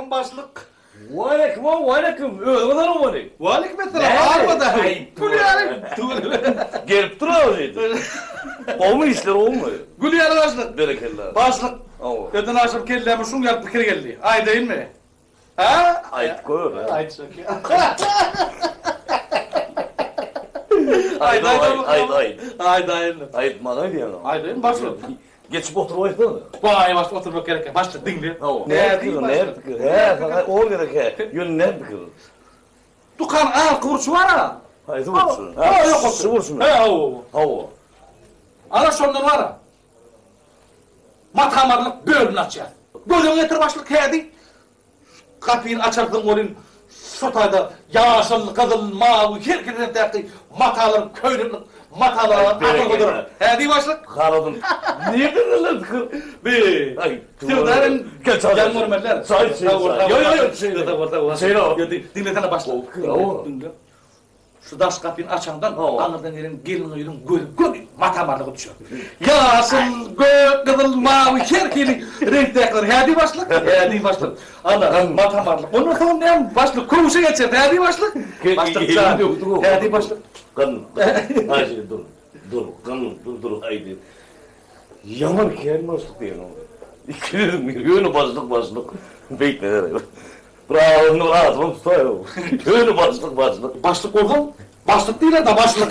Waleýkim başlyk. Waleýkim waleýkim özüňiz salowmaleýkim. Waleýkim essalam almada. Gül ýaly. Gelip dur şeýdip. Gowmy işler gowmy? Gül ýaly başlyk. Berekella. Başlyk. Öten agşam kelläme şuň ýaly pikir geldi. Aýdaýynmy? Hä? Aýt gör. Aýtjak. Aýt aýt aýt aýt. Aýdaýyn. Aýt maňa diýen. Aýdaýyn başlyk. Geçip oturyp-aýtsana. Baý başlyk oturmak gerek. Başlyk diňle. Hawa. Näme pikir, näme pikir? Hä, saňa ol gerek hä. Ýöne näme pikir? Dükanyň arka burçy bar-a. Haýsy burçy? Ha, ýokarky. Şu burçmy? Hä, hawa. Hawa. Ana şondan bar-a. Matamarlyk bölümini açýas. Göz öňüne getir başlyk hädi. Gapyny açarsyň welin, şo taýda ýaşyl, gyzyl, mawy her hili reňkdäki matalar, köýneklik matalar asylgydyr. Hä diý başlyk? Haladym. Nirden geldi pikir? Bi. Söwda bilen ýan görmeliler. Çaý içeýin. Ýok, ýok, ýok. Sag bol, sag bol. Şeýle. Diňlesene başlyk. Diňle. Şu daş gapyny açaňdan, aňyrdan gelen gelin-gyzyň gözi göni mata-marlyga düşer. Ýaşyl, gök, gyzyl, mawy her hili reňkdäkiler. Hä diý başlyk? Hä diý başlyk. Ana, mata-marlyk. Ondan soň näme başlyk, köwşe geçer. Hä diý başlyk? Başlyk jan. Hä diý başlyk? Gyn, aýşe dur, dur, gyn, dur, dur, aýdy. Ýaman kän başlyk diýen. Ikileriň biri ýöne başlyk, başlyk. Beýtme gerek. Bir agzyny bir agzybam tutaýow. Ýöne başlyk başlyk. Başlyk bolsaň, başlyk diýler-dä başlyk.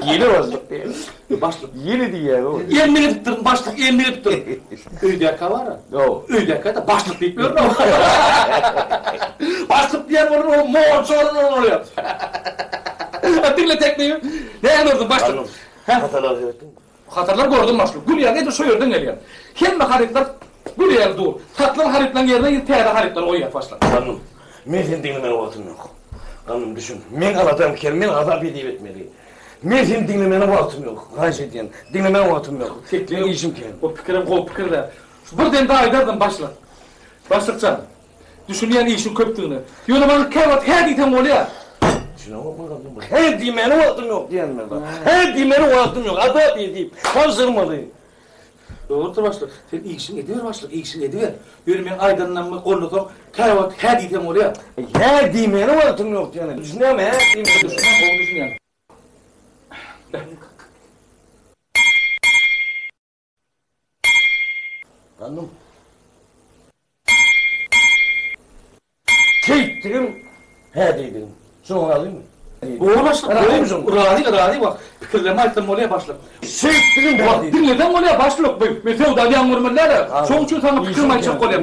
Ýene başlyk diýýär. Başlyk. Ýene diýýär-ow. Emmi edipdirin başlyk, emmi edipdirin. Öýdäkä bar-a. Ýok. Öýdäkä-de başlyk diýip ýörün-ow. Başlyk diýen bolan ol monça bolan ol bolýar. Diňle teklibi. Näme gördüň başlyk? Hatarlar seretdiňmi? Hatarlar gördüm başlyk. Gül ýaly edil şo ýerden gelýär. Hemme harytlar gül ýaly dur. Satylan harytlaryň ýerine indi täze harytlary goýýas başlyk. Gandym, men seni diňlemäge wagtym ýok. Gandym, düşün. Meň aladam kel, men azap edip etmeli. Men seni diňlemäne wagtym ýok. Haýyş edýän, diňlemäge wagtym ýok. Meň işim kän. O pikirem gowy pikir-dä. Şu bir demde aýdardym başlyk. Başlyk jan. Düşünýän işiň köpdügine. Ýöne maňa käwagt hä diýseň bolýar. Düşünemok men gandym. Hä diýmäne wagtym ýok diýýän men saňa. Hä diýmäne wagtym ýok. Azap edip, tabşyrmaly. Dogrudyr başlyk. Sen işiňi ediber başlyk, işiňi ediber. Ýöne meň aýdanlarymy goldasaň, käwagt hä diýseň bolýar. Hä diýmäne wagtym ýok diýýän. Düşünýäňmi hä diýmäne. Düşünýän, gowy düşünýän. Gandym. Şeýtdigim, hä diýdigim. Şuňa razymy? Gowy başlyk, gowy. Razy, razy bak. Pikirlerimi aýtsam bolýar başlyk. Şeýtdigim, hä diýdigim. Diňleseň bolýar başlyk. Men söwda diýen görmeli däl-ä. Şoň üçin saňa pikirimi aýtjak bolýan.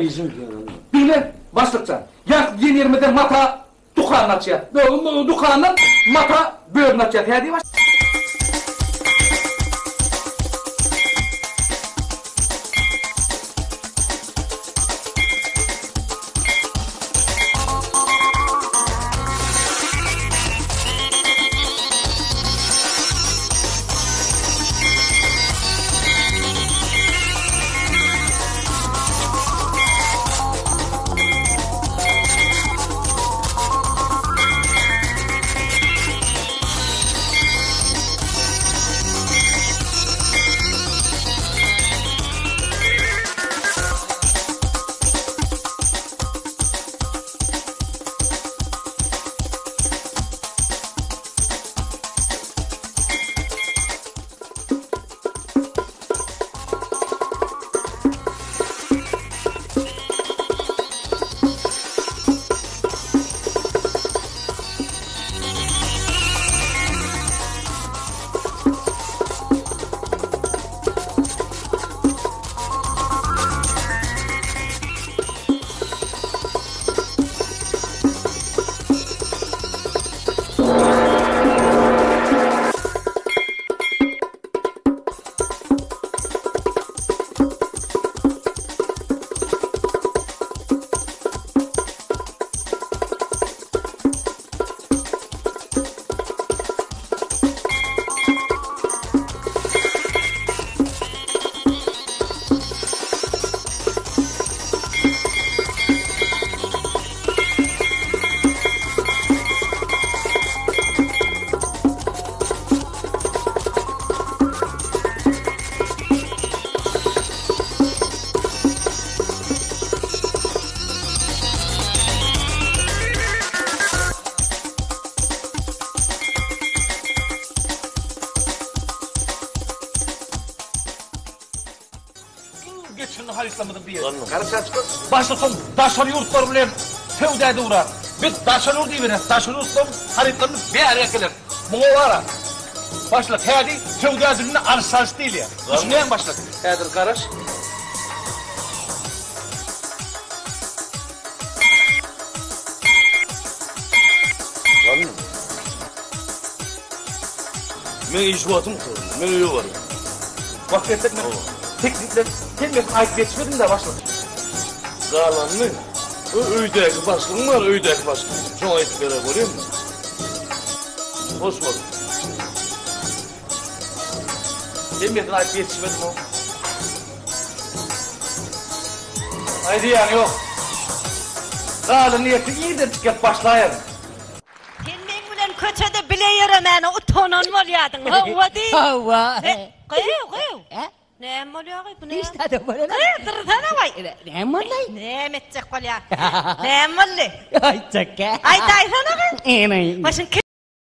Diňle, başlyk jan. Ýa diýen ýerimizde mata Dükanyny açýar. Dükandan mata bölümini açýar. Hä diýip biziň harytlarymyzyň biri. Başlyk soň daşary ýurtlar bilen söwda döwran. Biz daşary ýurt iberýäs, daşary ýurtlaryň harytlaryny bäri äkeleris. Muňa bara. Başlyk, häli söwda dilinde alyş-çalyş diýilýär. Düşünýäňmi başlyk? Häzir garaş. Meň iş wagtym gutardy. Men öýe barýan. Wagt berseň men teklipler hemmesini aýdyp ýetişmedim-dä başlyk. Galanyny ö öýdäki başlygyň bar, öýdäki başlygyň. Şoňa aýdyp berer bolýarmy? Hoş bol. Hemmesini aýdyp ýetişmedim-ow. Aýdýan ýok. Galanyny erte irden çykyp başlaýaryn. Sen meň bilen köçede bile ýöremäne utanan bolýadyň, hawa diý. Hawa. Gyýw, gyýw. Näme bolýar gyý, bu näme? Hiç zat bolýar. Gyýw, dursana waý. Näme boldy? Näme etjek bolýar? Näme boldy? Aýtjak. Aýdaýsana gyý. Ene. Başyň.